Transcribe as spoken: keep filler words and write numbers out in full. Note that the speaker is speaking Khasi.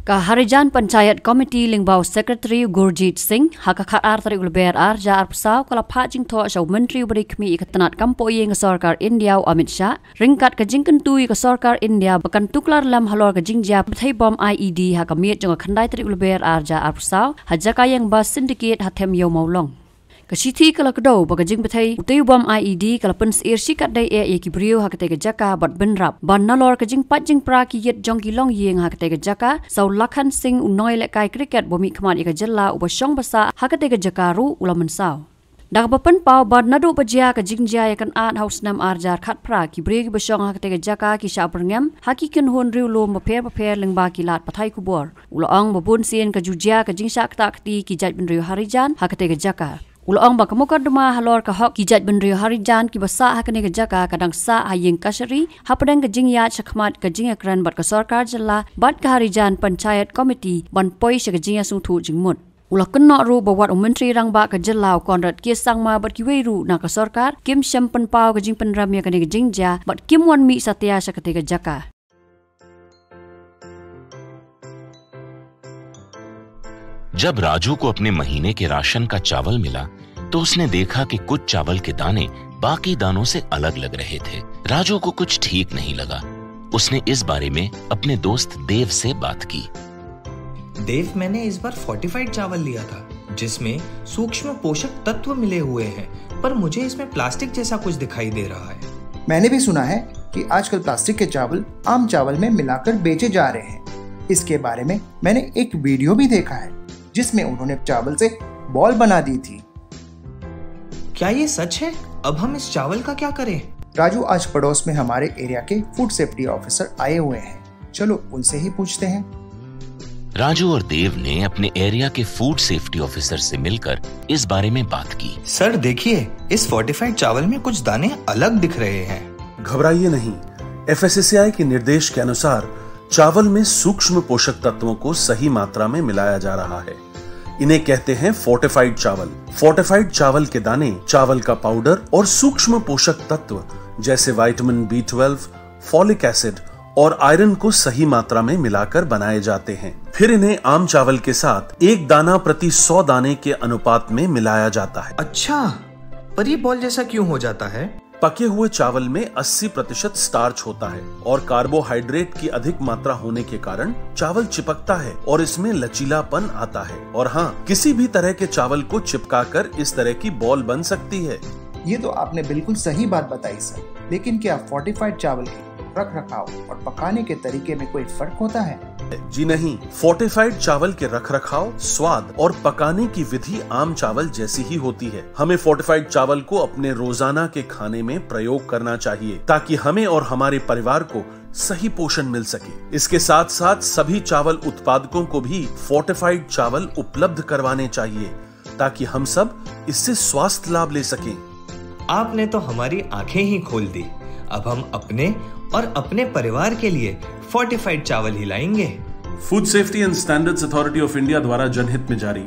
Ka Harijan Panchayat Committee lyngba u Secretary Gurjit Singh, ha ka khatar tarik u Lber arhajar arphew saw, ka la phah jingthoh sha u Myntri uba dei khmih ïa ka tnat kam poh ïing ka Sorkar India u Amit Shah, ryngkat ka jingkyntu ïa ka Sorkar India ba kan tuklar lem halor ka jingjia bthei bom I E D ha ka miet jong ka khyndai tarik u Lber arhajar arphew saw, ha jaka ïeng bus Syndicate ha Them Ïew Mawlong. Ka shithi ka la kdew ba ka jingbthei utei u bom I E D ka la pynsyier shikatdei eh ïa ki briew ha katei ka jaka bad bynrap ba nalor ka jingpait jingpra ki ïit jong ki longïing ha katei ka jaka, sa u Lakhan Singh, u nongïalehkai cricket ba mihkhmat ïa ka jylla uba shong ba sah ha katei ka jaka ruh, u la mynsaw. Da kaba pynpaw ba naduh ba jia ka jingjia ïakynad ha u snem arhajar khatphra, ki briew kiba shong ha katei ka jaka ki shah byrngem ha ki kynhun riewlum bapher bapher lyngba ki lad pathai khubor. U la ong ba bunsien ka ju jia ka jingshah ktah kti ki jaitbynriew Harijan ha katei ka jaka. U la ong ba ka mukotduma halor ka hok ki jaitbynriew Harijan kiba sah ha kane ka jaka ka dang sah ha ïing kashari, hapdeng ka jingïaid shakhmat ka jingïakren bad ka Sorkar Jylla bad ka Harijan Panchayat Committee ban poi sha ka jingïasngewthuh jingmut. U la kynnoh ruh ba wat u Myntri Rangbah ka jylla u Conrad K Sangma bad kiwei ruh na ka sorkar kim shym pynpaw ka jingpynrem ïa kane ka jingjia bad kim wan mih satia sha katei ka jaka. जब राजू को अपने महीने के राशन का चावल मिला, तो उसने देखा कि कुछ चावल के दाने बाकी दानों से अलग लग रहे थे। राजू को कुछ ठीक नहीं लगा। उसने इस बारे में अपने दोस्त देव से बात की। देव, मैंने इस बार फोर्टिफाइड चावल लिया था, जिसमें सूक्ष्म पोषक तत्व मिले हुए हैं, पर मुझे इसमें प्लास्टिक जैसा कुछ दिखाई दे रहा है। मैंने भी सुना है कि आजकल प्लास्टिक के चावल आम चावल में मिलाकर बेचे जा रहे हैं। इसके बारे में मैंने एक वीडियो भी देखा है, जिसमें उन्होंने चावल से बॉल बना दी थी। क्या ये सच है? अब हम इस चावल का क्या करें? राजू, आज पड़ोस में हमारे एरिया के फूड सेफ्टी ऑफिसर आए हुए हैं, चलो उनसे ही पूछते हैं। राजू और देव ने अपने एरिया के फूड सेफ्टी ऑफिसर से मिलकर इस बारे में बात की। सर, देखिए, इस फोर्टिफाइड चावल में कुछ दाने अलग दिख रहे हैं। घबराइए नहीं, एफएसएसएआई के निर्देश के अनुसार चावल में सूक्ष्म पोषक तत्वों को सही मात्रा में मिलाया जा रहा है। इन्हें कहते हैं फोर्टिफाइड चावल। फोर्टिफाइड चावल के दाने चावल का पाउडर और सूक्ष्म पोषक तत्व जैसे vitamin B twelve, folic acid और आयरन को सही मात्रा में मिलाकर बनाए जाते हैं। फिर इन्हें आम चावल के साथ एक दाना प्रति सौ दाने के अनुपात में मिलाया जाता है। अच्छा, पर ये बॉल जैसा क्यों हो जाता है? पके हुए चावल में अस्सी प्रतिशत स्टार्च होता है और कार्बोहाइड्रेट की अधिक मात्रा होने के कारण चावल चिपकता है और इसमें लचीलापन आता है। और हाँ, किसी भी तरह के चावल को चिपकाकर इस तरह की बॉल बन सकती है। ये तो आपने बिल्कुल सही बात बताई सर, लेकिन क्या फोर्टिफाइड चावल के रख रखाव और पकाने के तरीके में कोई फर्क होता है? जी नहीं, फोर्टिफाइड चावल के रख रखाव, स्वाद और पकाने की विधि आम चावल जैसी ही होती है। हमें फोर्टिफाइड चावल को अपने रोजाना के खाने में प्रयोग करना चाहिए, ताकि हमें और हमारे परिवार को सही पोषण मिल सके। इसके साथ साथ सभी चावल उत्पादकों को भी फोर्टिफाइड चावल उपलब्ध करवाने चाहिए, ताकि हम सब इससे स्वास्थ्य लाभ ले सकें। आपने तो हमारी आंखें ही खोल दी। अब हम अपने और अपने परिवार के लिए फोर्टिफाइड चावल ही लाएंगे। Food safety and standards authority of India द्वारा जनहित में जारी।